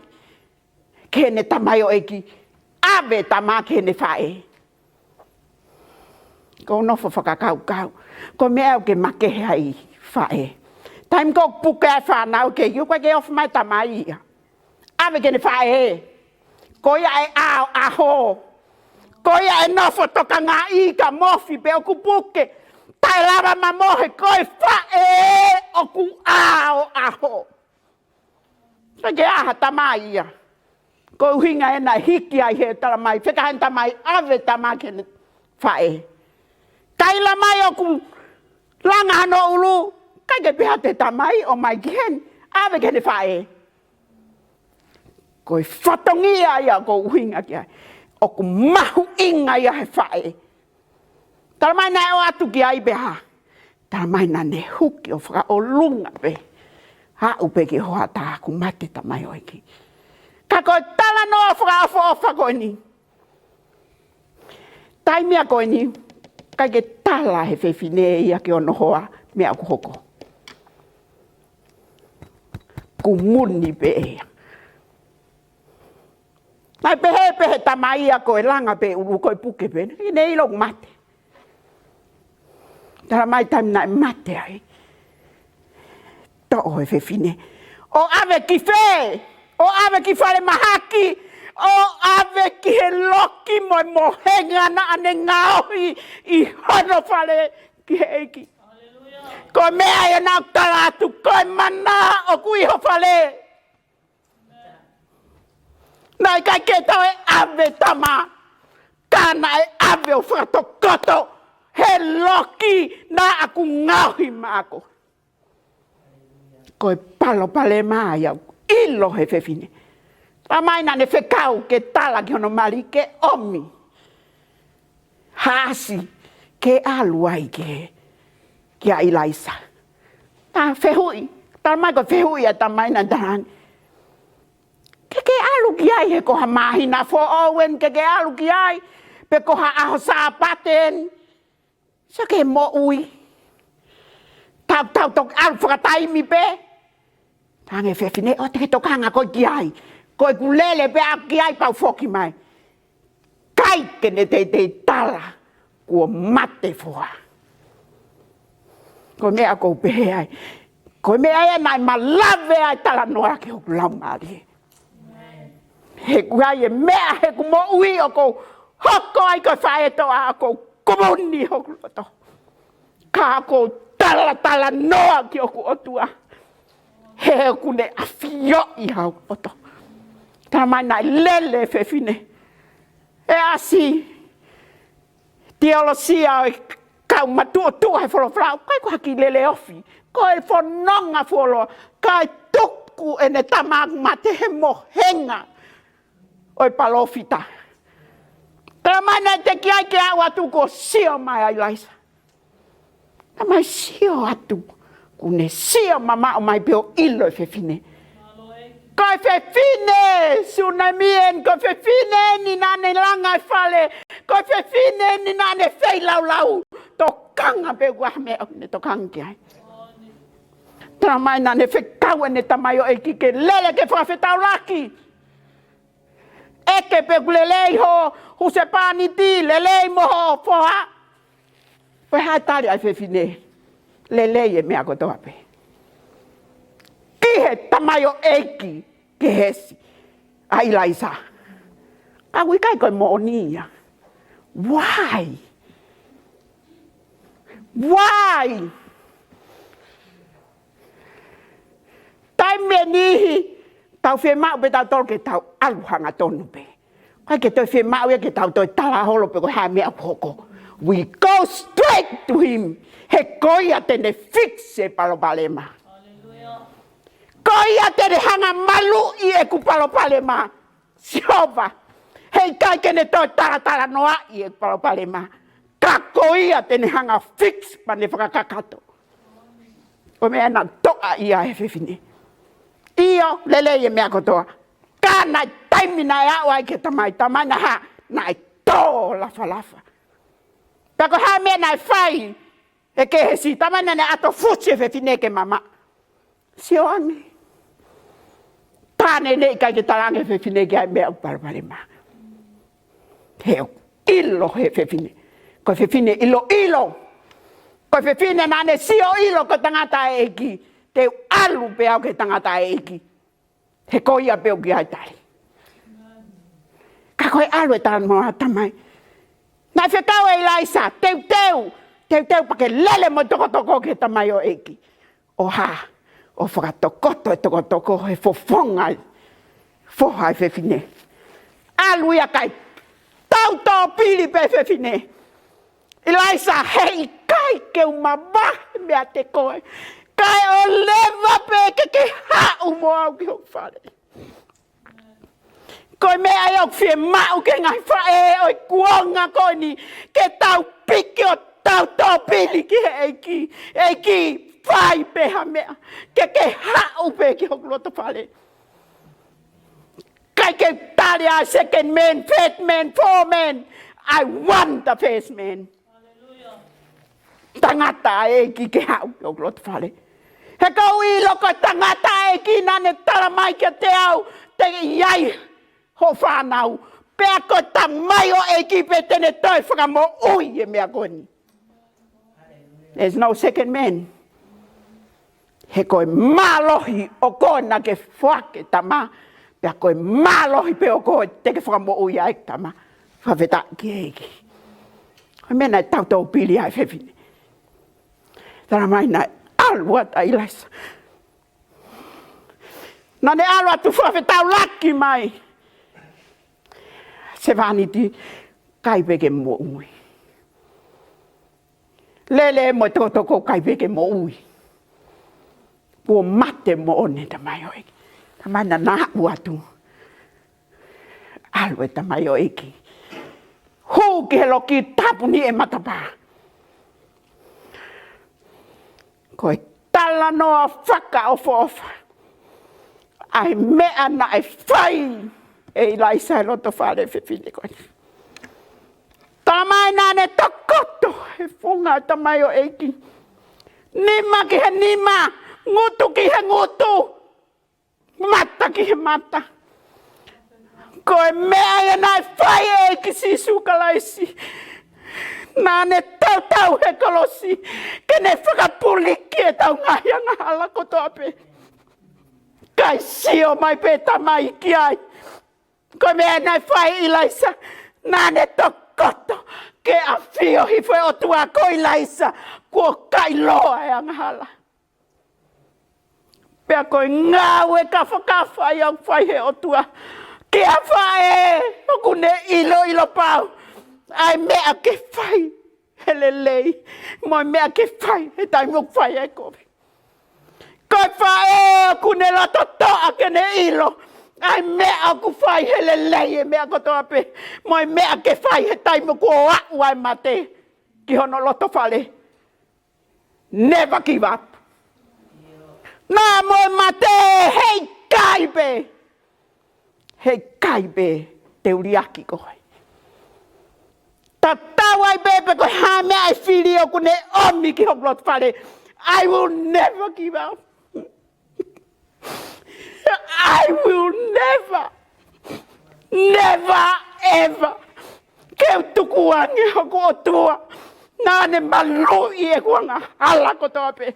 ki heʻene tamaioʻeiki, ʻave tama ki heʻene faʻē. Ko u nofo fakakaukau, ko e meʻa ʻoku makehe ai e faʻē. Taimi ko ē ʻoku puke ai e fānau, ke iu ko ē ke ofi mai e tamai ia, ʻave ki heʻene faʻē. Ko ia e ʻaoʻaho. Ko ia e nofo tokangaʻi ka mofi pē ʻoku puke. Taʻe lava mamahi, ko e faʻē ʻoku ʻaoʻaho. Ka ke aha tamai ia. Ko e ʻuhinga ē naʻe hiki ai he talamai, fekau heʻene tamai ʻave tama ki heʻene faʻē. Kaila mai ʻoku langa hono ʻulu, ʻikai ke pehē atu e tamai ʻomai ki heni, ʻave ki heʻene faʻē. Ko e fatongia ia ʻoku ou ʻuhinga ki ai. ʻOku mahuʻinga ia he faʻē. Talamai naʻe ʻoatu ki ai pē ha. Talamai naʻa ne huki ʻo fakaʻolunga pē. Aʻu pē ki he hoʻatā kuo mate e tamaioʻeiki. Ka ko e talanoa fakaʻofoʻofa ko eni. Taimi ko eni, ʻikai ke tala he fefine ia ki hono hoa meʻa ʻoku hoko. Kuo muni pē ia. Naʻe pehē pē he tamai ia ko e langa pē ʻulu ko e puke pē, ʻikai ke ne ʻilo ʻoku mate. Talamai taimi naʻe mate ai, toʻo e fefine ʻo ʻave ki fē? ʻO ʻave ki falemahaki, ʻo ʻave ki he loki mo e mohenga naʻa ne ngaohi ʻi hono fale ki he ʻEiki. Ko e meʻa ia naʻa ku tala atu, ko e mana ʻoku ʻi ho fale. Naʻe ʻikai ke toe ʻave tama, ka naʻe ʻave ʻo fakatokoto he loki naʻa ku ngaohi maʻaku. Ko e palopalema ia ʻoku ʻilo he fefine. Talamai naʻa ne fekau ke tala ki hono mali ke ʻomi ha ʻasi ke ʻalu ai ki he, kia ʻIlaisa. Naʻe fehuʻi, talamai ko e fehuʻi ʻa e tamai naʻe talaange, ke ke ʻalu ki ai he ko ha māhina foʻou eni ke ke ʻalu ki ai, pe ko ha ʻaho Sāpate eni. Sio ki he moʻui. Tau, tau toki ʻalu fakataimi pē. Talaange fefine, ʻoua te ke tokanga koe ki ai. Ko ʻeku lele pē ʻaʻaku ki ai pea u foki mai. ʻIkai ke ne teitei tala kuo mate foha. Ko e meʻa ʻoku ou pehē ai, ko e meʻa ia naʻe malava ai e talanoa ki hoku laumālie. He ʻoku ʻi ai e meʻa heʻeku moʻui ʻoku ou hoko ai ko e faʻē toʻa, ʻoku ou kumuni hoku loto. Ka ʻoku ou talatalanoa ki hoku ʻOtua, he ʻoku ne ʻafioʻi hoku loto. Talamai naʻe lele e fefine. ʻE ʻasi teolosia ʻo e kau matuʻotuʻa he folofola, ʻoku ʻikai ko ha kiʻi lele ofi. Ko e fononga fuoloa, kae tuku ʻene tama ʻoku mate he mohenga ʻo e palōfita. Talamai naʻe teʻeki ai ke aʻu atu kuo sio mai ʻa ʻIlaisa. Talamai sio atu, kuo ne sio mamaʻo mai pea ʻilo e fefine. Ko e fefine Sunamian, ko e fefine eni naʻa ne langa e fale, ko e fefine eni naʻa ne feilaulau, tokanga pē ʻoku ʻi ai ha meʻa ʻoku ne tokanga ki ai. Talamai naʻa ne fekau ʻene tamaioʻeiki ke lele ke fakafetaulaki. ʻEke pe ʻoku lelei ho husepāniti, lelei mo ho foha. Ko e hā e tali ʻa e fefine? Lelei e meʻa kotoa pē. Ki he tamaioʻeiki Kehesi ʻa ʻIlaisa. Ka ʻoku ʻikai ko e moʻoni ia. Why? Why? Taimi ʻe niʻihi, tau fiemaʻu pē tautolu ke tau ʻalu hangatonu pē. ʻIkai ke toe fiemaʻu ia ke tau toe tala holo pe ko e hā e meʻa ʻoku hoko. We go straight to him. He ko ia te ne fix e palopalema. Ko ia te ne hanga maluʻi ʻeku palopalema. Sihova. Heʻikai ke ne toe talatalanoaʻi ʻeku palopalema. Ka ko ia te ne hanga fix pea ne fakakakato. Ko e meʻa naʻe toʻa ia he fefine. ʻIo, lelei e meʻa kotoa. Ka naʻe taimi naʻe aʻu ai ki he tamai, talamai naʻe hā, naʻe tō lafalafa. Pea ko e hā e meʻa naʻe fai ʻe Kehesi? Talamai naʻa ne ʻato fusi e fefine ke mamaʻo. Sio ange. Tā neʻineʻi ʻikai ke talaange ʻe he fefine ki ai e meʻa ʻoku palopalema. He ʻoku ʻilo ʻe he fefine. Ko e fefine ʻiloʻilo. Ko e fefine naʻa ne sio ʻilo ko e tangataʻeiki. Te u ʻalu pē au ki he tangataʻeiki. He ko ia pē ʻoku ʻi ai e tali. Ka ko e ʻalu e talanoa ʻa e tamai. Naʻe fekau ʻe ʻIlaisa, teuteu, teuteu pea ke lele mo e tokotoko ki he tamaioʻeiki. ʻO hā, ʻo fakatokoto e tokotoko he fofonga ʻo e foha ʻo e fefine. ʻAlu ia kae tautōpili pē e fefine. ʻIlaisa, heʻikai ke u mavahe meiate koe. Kae ʻoua leva pē ke ke haʻu mo au ki hoku fale. Ko e meʻa ia ʻoku fiemaʻu ki he ngaahi faʻē ʻo e kuonga ko eni, ke tau piki ʻo tautōpili ki he ʻEiki. ʻEiki, fai pē ha meʻa. Ke ke haʻu pē ki hoku loto fale. ʻIkai ke tali ʻa e second man, third man, fourth man. I want the first man. Tangataʻeiki ke haʻu ki hoku loto fale. He ʻoku ou ʻilo ko e tangataʻeiki naʻa ne talamai kiate au te ʻi ai hoʻo fānau. Pea ko e tamaioʻeiki pē te ne toe fakamoʻui e meʻa ko eni. There's no second man. He ko e mālohi ʻo koe naʻa ke foaki e tama, pea ko e mālohi pē ʻo koe te ke fakamoʻui ai e tama. Fakafetaʻi ki he ʻEiki. Ko e meʻa naʻe tautōpili ai e fefine. Talamai naʻe ʻalu atu ʻa ʻIlaisa. Naʻa ne ʻalu atu fakafetaulaki mai. Sevāniti, ʻikai pē ke moʻui. Lele mo e tokotoko, ʻikai pē ke moʻui. Kuo mate moʻoni e tamaioʻeiki. Talamai naʻa na aʻu atu. ʻAlu e tamaioʻeiki. Hū ki he loki, tāpuni e matapā. Ko e talanoa fakaʻofoʻofa ʻa e meʻa naʻe fai ʻe ʻIlaisa he loto fale ʻo e fefine ko eni. Talamai naʻa ne tokoto he funga ʻo e tamaioʻeiki. Nima ki he nima, ngutu ki he ngutu, mata ki he mata. Ko e meʻa ia naʻe fai ʻe he ʻEiki Sīsū Kalaisi. Naʻa ne tautau he kolosi ke ne fakapuliki ʻetau ngaahi angahala kotoa pē. Kae sio mai pē e Tamai ki ai. Ko e meʻa naʻe fai ʻe ʻIlaisa, naʻa ne tokoto ke ʻafio hifo e ʻOtua ko ʻIlaisa, kuo kai loa e angahala. Pea ko e ngāue kafakafa ia ʻoku fai he ʻOtua ki ha faʻē ʻoku ne ʻiloʻilo pau ʻa e meʻa ke fai he lelei, mo e meʻa ke fai he taimi ʻoku fai ai e kovi. Ko e faʻē ʻoku ne loto toʻa ke ne ʻilo ʻA e meʻa ʻoku fai he lelei, e meʻa kotoa pē, mo e meʻa ke fai he taimi ʻoku aʻu ai e mate ki hono loto fale. Never give up. Naʻa mo e mate, heʻikai pē. Heʻikai pē te u liʻaki koe. Tatau ai pē pe ko e hā e meʻa ʻe fili ʻoku ne ʻomi ki hoku loto fale. I will never give up. I will never, never, ever. Ke u tukuange hoku ʻOtua. Naʻa ne maluʻi ʻeku angahala kotoa pē.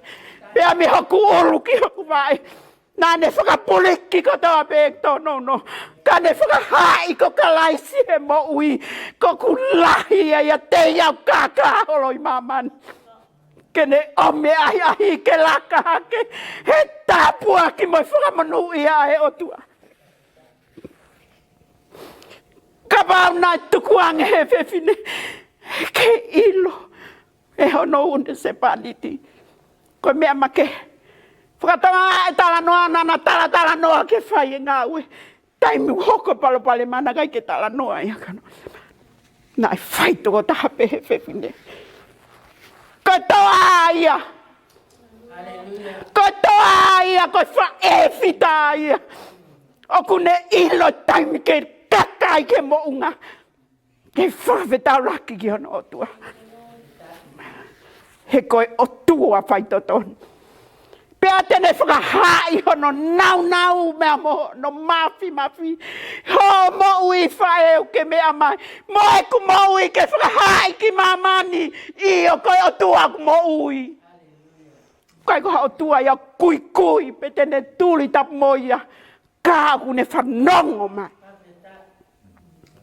Pea mei hoku ʻulu ki hoku vaʻe. Naʻa ne fakapuliki kotoa pē ʻeku tōnounou. Ka ne fakahaaʻi ko Kalaisi he moʻui. Ko ʻeku lahi ia ʻiate ia ʻoku kākā holo ʻi māmani. Ke ne ʻomi e ʻahiʻahi ke laka hake he tāpuaki mo e fakamonūʻia ʻa e ʻOtua. Kapau naʻe tukuange he fefine ke ʻilo ʻe hono ʻunisepāniti ko e meʻa makehe. Fakatonga e talanoa naʻa na talatalanoa ke fai e ngāue. Taimi ʻoku hoko e palopalema naʻe ʻikai ke talanoa ia kano. Naʻe fai tokotaha pē he fefine. Ko e toa ia. Ko e toa ia, ko e faʻē fita ia. ʻOku ne ʻilo e taimi ke kaka ai ki he moʻunga. Ke fakafetaulaki ki hono ʻOtua. He ko e ʻOtua faitotonu. Pea te ne fakahaaʻi hono nāunau meʻa mo hono māfimafi. Hoʻo moʻui faʻē ʻoku ke meʻa mai. Mo ʻeku moʻui ke fakahaaʻi ki māmani. ʻIo ko e ʻOtua ʻoku moʻui. ʻIkai ko ha ʻOtua ia kuikui pe te ne tuli tapu mo ia. Ka ʻoku ne fanongo mai.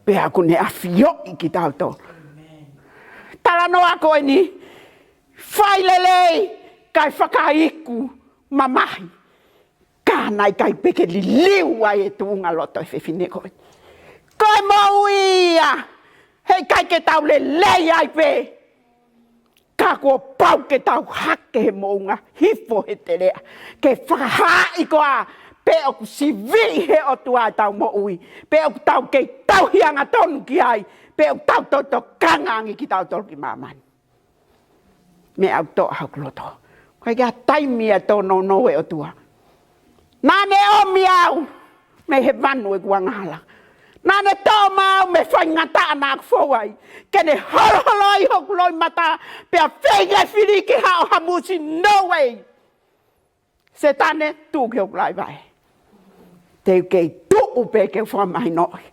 Pea ʻoku ne ʻafioʻi kitautolu. Talanoa ko eni, fai lelei, kae fakaiku mamahi. Ka naʻe ʻikai pē ke liliu ai e tuʻunga loto e fefine ko ē. Ko e moʻui ia, heʻikai ke tau lelei ai pē. Ka kuo pau ke tau hake he moʻunga hifo he teleʻa. Ke fakahaaʻi koā pe ʻoku siviʻi he ʻOtua ʻetau moʻui. Pe ʻoku tau kei tauhi angatonu ki ai. Pe ʻoku tau tokanga ange kitautolu ki māmani. Meʻa ʻoku toʻa hoku loto. ʻIkai ke ʻi ai ha taimi ia ʻe tōnounou e ʻOtua. Naʻa ne ʻomi au mei he vanu ʻeku angahala. Naʻa ne toʻo mai au mei he faingataʻa naʻa ku fou ai. Ke ne holoholoʻi hoku loʻimata pea feinga e fili ke haʻu ʻo hamusi, no way. Sētane, tuʻu ki hoku laivaʻe. Te u kei tuʻu pē ke u fakamahinoʻi.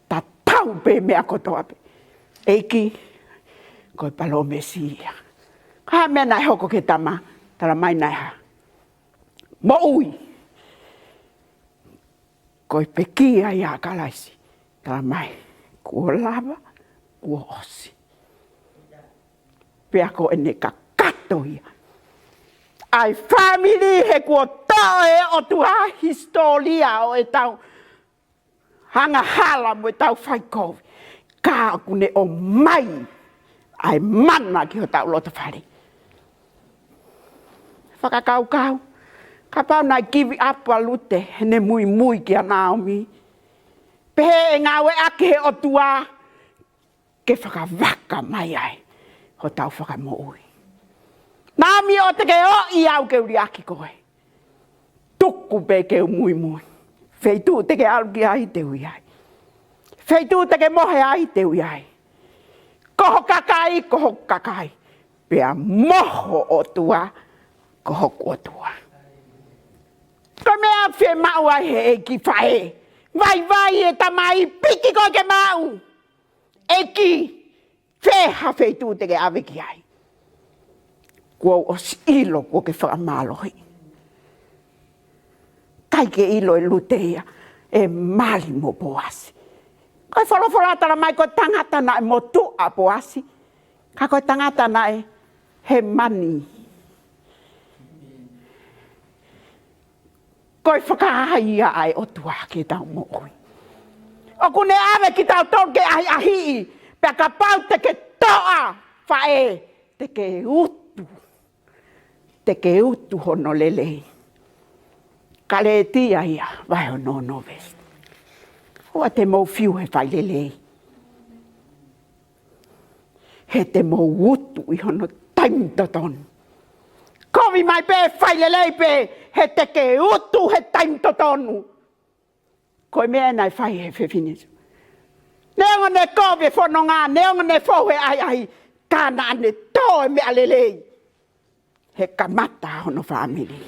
Tatau pē meʻa kotoa pē. ʻEiki, ko e palōmesi ia. Ko e hā e meʻa naʻe hoko ki he tama, talamai naʻe hā? Moʻui. Ko e pekia ia ʻa Kalaisi. Talamai, kuo lava, kuo ʻosi. Pea ko ʻene kakato ia. ʻA e fāmili he kuo toʻo ʻe he ʻOtua e hisitōlia ʻo ʻetau angahala mo ʻetau faikovi. Ka ʻoku ne ʻomai ʻa e mana ki hotau loto fale. Fakakaukau, kapau naʻe give up ʻa Lute heʻene muimui kia Naomi. Pehē ʻe ngāueʻaki ʻe he ʻOtua ke fakavaka mai ai hotau fakamoʻui. Naomi, ʻoua te ke ʻoʻi au ke u liʻaki koe. Tuku pē ke u muimui. Feituʻu te ke ʻalu ki ai te u ʻi ai. Feituʻu te ke mohe ai te u ʻi ai. Ko ho kakai, ko ho kakai. Pea mo ho ʻOtua, ko hoku ʻOtua. Ko e meʻa fiemaʻu ai he ʻeiki, faʻē. Vaivai e tamai, piki koe ke maʻu. ʻEiki, fē ha feituʻu te ke ʻave ki ai? Kuo u ʻosi ʻilo kuo ke fakamālohiʻi. ʻIkai ke ʻilo ʻe Lute ia ʻe mali mo Poasi. Ko e folofola talamai ko e tangata naʻe motuʻa ʻa Poasi. Ka ko e tangata naʻe hēmani. Ko e fakaʻaiʻai ʻa e ʻOtua ki heʻetau moʻui. ʻOku ne ʻave kitautolu ke ʻahiʻahiʻi, pea kapau te ke toʻa, faʻē, te ke utu. Te ke utu hono lelei. Kalētia ia, vahe ono, ono veesi. ʻOua te mou fiu he fai lelei, he te mou utu ʻi hono taimi totonu. Kovi mai pē, fai lelei pē, he te ke utu he taimi totonu. Ko e meʻa naʻe fai he fefine. Neongo ne kovi e fononga, neongo ne fou he ʻahiʻahi, ka naʻa ne tō e meʻa lelei he kamata hono fāmili.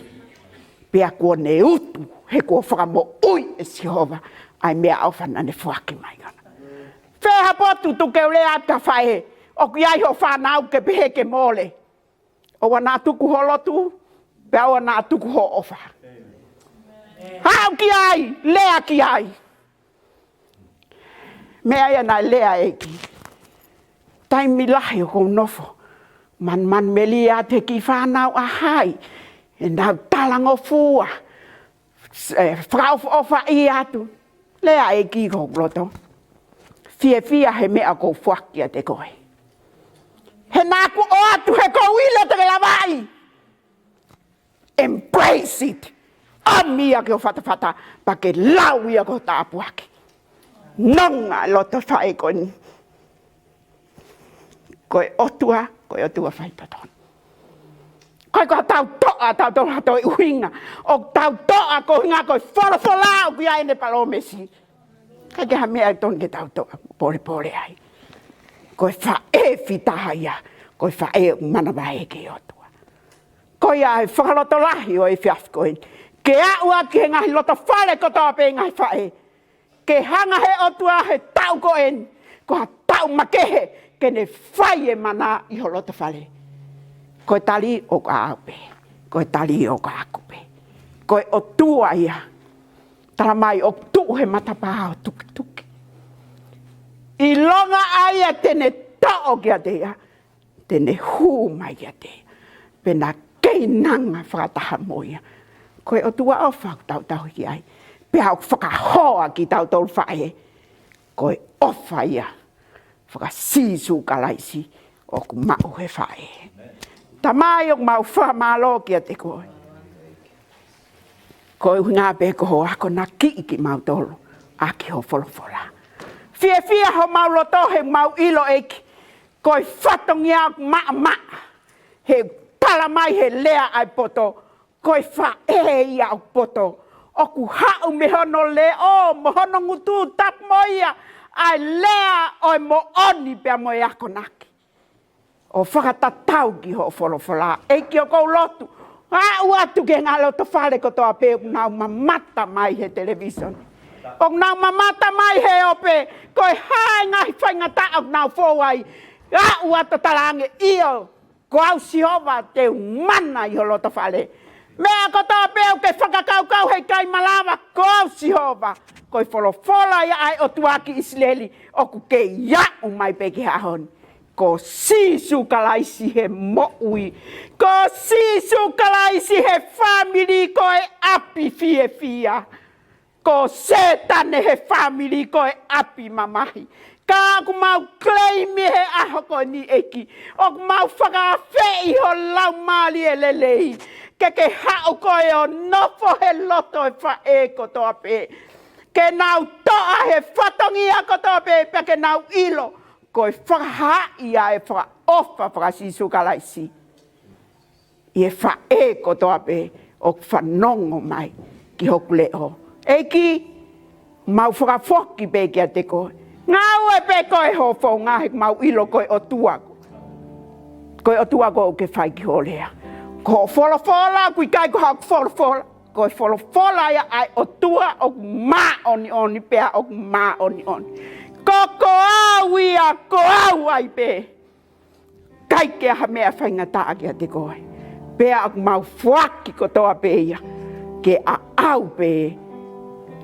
Pea kuo ne utu, he kuo fakamoʻui ʻe Sihova ʻa e meʻaʻofa naʻa ne foaki mai ki ai. Fē ha potu tuku ke u lea atu ki he faʻē, ʻoku ʻi ai hoʻo fānau ke pehē ke mole. ʻOua naʻa tuku ho lotu, pea ʻoua naʻa tuku hoʻo ʻofa. Haʻu ki ai, lea ki ai. Meʻa ia naʻe lea e ʻEiki. Taimi lahi ʻoku ou nofo, manumanu melie atu he kiʻi fānau ʻa hai, ʻenau talangofua, ē, fakaʻofoʻofaʻi atu. Lea e ʻEiki ki hoku loto. Fiefia he meʻa ʻoku ou foaki kiate koe. He naʻa ku ʻoatu he ʻoku ou ʻilo te ke lavaʻi. Embrace it. ʻOmi ia ki ho fatafata, pea ke lau ia ko e tāpuaki. Nonga loto faʻē ko eni. Ko e ʻOtua, ko e ʻOtua fai totonu. Ko e ko tau toʻa, tau toʻa, tau ʻuhinga. ʻOku tau toʻa, ko e ʻuhinga, ko e folofola, ʻoku ʻi ai ʻene palōmesi. ʻIkai ke ha meʻa ʻe tonu ke tau toʻa, polepole ai. Ko e faʻē fita ia, ko e faʻē ʻoku manavahē ki he ʻOtua. Ko ia e fakalotolahi ʻo e efiafi ko eni. Ke aʻu ā ki he ngaahi loto fale kotoa pē ngaahi faʻē. Ke hanga he ʻOtua he taʻu ko eni, ko ha taʻu makehe, ke ne fai e mana ʻi ho loto fale. Ko e tali ʻoku ʻaʻau pē, ko e tali ʻoku ʻaʻaku pē. Ko e ʻOtua ia, tala mai ʻoku tuʻu he matapā ʻo tukituki. ʻIlonga ʻa ia te ne toʻo kiate ia, te ne hū mai kiate ia. Pea na keinanga fakataha mo ia. Ko e ʻOtua ʻofa ʻoku tau tauhi ai. Pea ʻoku fakahoa kitautolu faʻē. Ko e ʻofa ia faka-Sīsū Kalaisi ʻoku maʻu he faʻē. Tamai, ʻoku mau fakamālō kiate koe. Ko e ʻuhinga pē ko hoʻo akonakiʻi kimautolu ʻaki ho folofola. Fiefia homau loto he mau ʻilo ʻEiki, ko e fatongia ʻoku maʻamaʻa, he tala mai he lea ʻa e poto, ko e faʻē ia ʻoku poto, ʻoku haʻu mei hono leʻo mo hono ngutu tapu mo ia ʻa e lea ʻo e moʻoni pea mo e akonaki. ʻO fakatatau ki hoʻo folofola. ʻEiki, ʻoku ou lotu, aʻu atu ki he ngaahi loto fale kotoa pē ʻoku nau mamata mai he televisoni, ʻoku nau mamata mai he ope, ko e hā e ngaahi faingataʻa ʻoku nau fou ai, aʻu atu ʻo talaange, ʻio, ko au Sihova te u mana ʻi ho loto fale. Meʻa kotoa pē ʻoku ke fakakaukau heʻikai malava, ko au Sihova. Ko e folofola ia ʻa e ʻOtua ki ʻIsileli, ʻoku kei aʻu mai pē ki he ʻaho ni. Ko Sīsū Kalaisi he moʻui. Ko Sīsū Kalaisi he fāmili, ko e ʻapi fiefia. Ko Sētane he fāmili, ko e ʻapi mamahi. Ka ʻoku mau claim he ʻaho ko eni ʻEiki, ʻoku mau fakaafeʻi ho Laumālie Lelei, ke ke haʻu koe ʻo nofo he loto e faʻē kotoa pē. Ke nau toʻa he fatongia kotoa pē, pea ke nau ʻilo ko e fakahaaʻi ʻa e fakaʻofa faka-Sīsū Kalaisi ʻi he faʻē kotoa pē ʻoku fanongo mai ki hoku leʻo. ʻEiki, mau fakafoki pē kiate koe. Ngāue pē koe hoʻo founga he mau ʻilo ko e ʻOtua koe. Ko e ʻOtua koe ʻoku ke fai ki hoʻo lea. Ko hoʻo folofola, ʻoku ʻikai ko haʻaku folofola. Ko e folofola ia ʻa e ʻOtua ʻoku māʻoniʻoni pea ʻoku māʻoniʻoni. Ko, ko au ia, ko au ai pē. ʻIkai ke ʻi ai ha meʻa faingataʻa kiate koe. Pea ʻoku mau foaki kotoa pē ia ke ʻaʻau pē.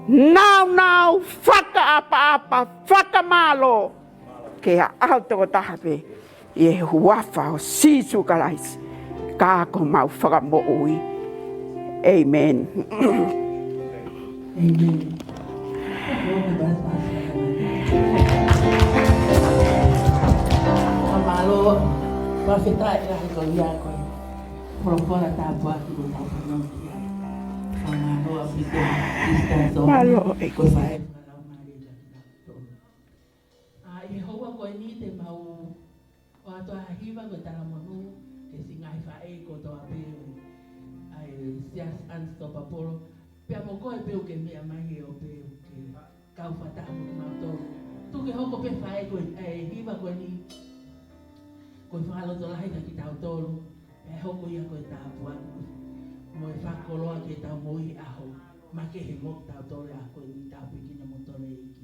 Nāunau, fakaʻapaʻapa, fakamālō. Ke ʻaʻau tokotaha pē ʻi he huafa ʻo Sīsū Kalaisi, ka ko homau Fakamoʻui. ʻĒmeni. ʻĒmeni. Mālō, ʻEiki. Hiva ko e talamonū ki he siʻi ngaahi faʻē kotoa pē ʻa e Siasi ʻAnisitōpapolo. Pea mo koe pē ʻoku ke meʻa mai he ʻo pē ʻoku ke kau fakataha mo kimautolu. Tuku ke hoko pē faʻē ko e, ʻa e hiva ko eni ko e fakalotolahi kia kitautolu. Pea hoko ia ko e tāpuaki mo e fakakoloa ki heʻetau moʻui he ʻaho makehe mo kitautolu he ʻaho ko eni. Tāpuekina kimoutolu ʻe he ʻEiki.